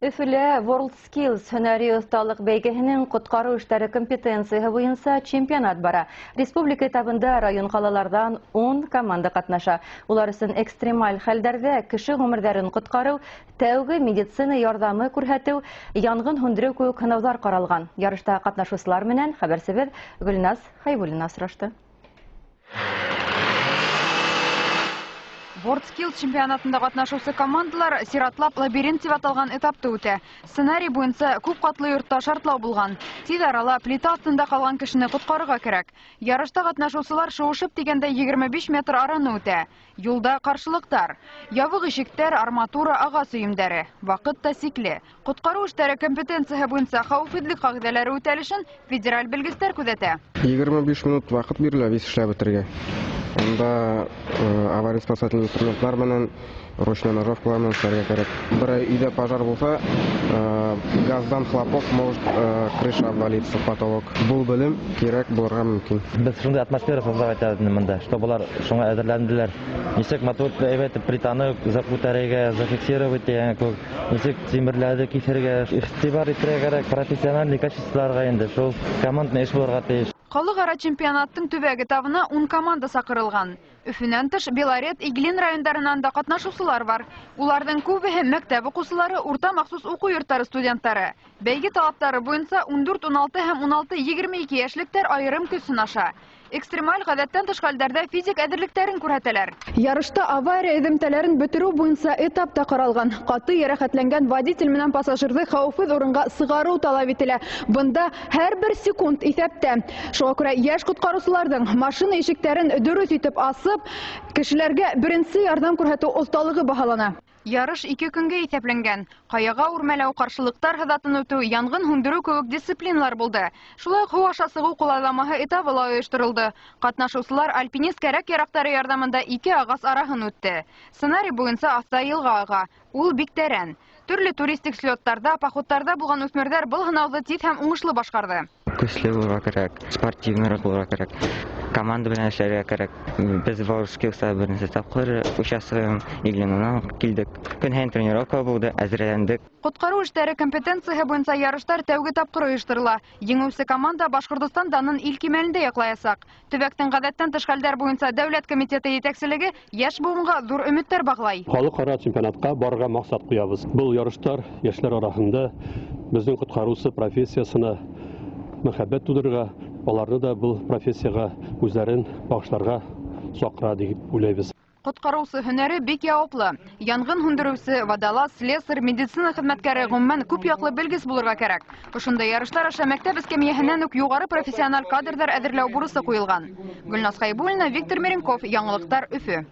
Өфөлә WorldSkills һөнәри оҫталыҡ бәйгеһенең ҡотҡарыу эштәре компетенцияһы буйынса чемпионат бара. Республика этабында район ҡалаларҙан 10 команда ҡатнаша. Улар өсөн экстремаль хәлдәрҙә кеше ғүмерҙәрен ҡотҡарыу, тәүге медицина ярҙамы күрһәтеү, янғын һүндереү кеүек һынауҙар ҡаралған. Ярышта ҡатнашыусылар менән хәбәрсебеҙ Гөлназ Хәйбуллина осрашты. WorldSkills чемпионатында ҡатнашыусы командалар сиратлап лабиринт тип аталған этапты үтә. Сценарий буйынса күп ҡатлы йортта шартлау булған. Тиҙ арала плита аҫтында ҡалған кешене ҡотҡарырға кәрәк. Ярышта ҡатнашыусылар шыуышып тигәндә 25 метр араны үтә. Юлда ҡаршылыҡтар. Ябыҡ ишектәр, арматура, ағас өйөмдәре. Ваҡыт та сикле. Ҡотҡарыу эштәре компетенцияһы буйынса хәүефһеҙлек ҡағиҙәләре үтәлешен федераль белгестәр күҙәтә. 25 минут ваҡыт бирелә весь эшләп бөтөргә. Унда аварийно-спасательный инструментлар менән, ручной ножовкалар менән эшләргә кәрәк. Бер өйҙә пожар булһа, газдан хлопок может крыша обвалиться, потолок. Был белем кәрәк булырға мөмкин. Беҙ шундай атмосфера создавать итәбеҙ бында, чтобы улар шуңа әҙерләнделәр. Нисек матур әйбәт плитаны күтәрергә, зафиксировать тигән кеүек, нисек тимерләрҙе киҫергә, иғтибар итергә кәрәк, профессиональный качестволарға инде шул командный эш булырға тейеш. Халыҡ-ара чемпионаттың төбәк этабына 10 команда саҡырылған. Өфөнән тыш Белорет, Иглин райондарынан да ҡатнашыусылар бар. Уларҙың күбеһе мәктәп уҡыусылары, урта махсус уҡыу йорттары студенттары. Бәйге талаптары буйынса 14, 16 һәм 16, 22 йәшлектәр айырым көс һынаша. Экстремаль ғәҙәттән тыш хәлдәрҙә физик әҙерлектәрен күрһәтәләр. Ярышта авария эҙемтәләрен бөтөрөү буйынса этап та ҡаралған. Ҡаты йәрәхәтләнгән водитель менән пассажирҙы хәүефһеҙ урынға сығарыу талап ителә. Бында һәр бер секунд иҫәптә. Шуға күрә йәш ҡотҡарыусыларҙың машина ишектәрен дөрөҫ итеп асып, кешеләргә беренсе ярҙам күрһәтеү оҫталығы баһалана. Ярыш 2 көнгә иҫәпләнгән. Ҡаяға үрмәләү, ҡаршылыҡтар һыҙатын үтеү, янғын һүндереү кеүек дисциплиналар булды. Шулай уҡ һыу аша сығыу ҡулайламаһы этабы ла ойошторолдо. Ҡатнашыусылар альпинист кәрәк-яраҡтары ярҙамында 2 ағас араһын үтте. Сценарий буйынса аҫта йылға аға. Ул бик тәрән. Төрлө туристик слеттарҙа, походтарҙа булған үҫмерҙәр был һынауҙы тиҙ һәм уңышлы башҡарҙы. Көслө булырға кәрәк, спортивныйраҡ булырға кәрәк, команда менән эшләргә кәрәк. Беҙ WorldSkills'та беренсе тапҡыр участвуем, Иглиннан килдек. Көн һайын тренировка булды, әҙерләндек. Ҡотҡарыу эштәре компетенцияһы буйынса ярыштар тәүге тапҡыр ойоштороло. Еңеүсе команда Башҡортостан данын ил кимәлендә яҡлаясаҡ. Төбәктең ғәҙәттән тыш хәлдәр буйынса дәүләт комитеты етәкселеге йәш быуынға ҙур өмөттәр бағлай. Халыҡ-ара чемпионатҡа барырға маҡсат ҡуябыҙ. Был ярыштар йәштәр араһында беҙҙең ҡотҡарыусы профессиясына мөхәббәт тыуҙырырға, уларҙы да был профессияға үҙҙәрен бағышларға саҡыра тип уйлайбыҙ. Ҡотҡарыусы һөнәре бик яуаплы. Янғын һүндереүсе, водолаз, слесарь, медицина хеҙмәткәре, ғөмүмән күп яҡлы белгес булырға кәрәк. Ошондай ярыштар аша мәктәп эскәмйәһенән үк юғары профессиональ кадрҙар әҙерләү бурысы ҡуйылған. Гөлназ Хәйбуллина, Виктор Миренков, Яңылыҡтар, Өфө.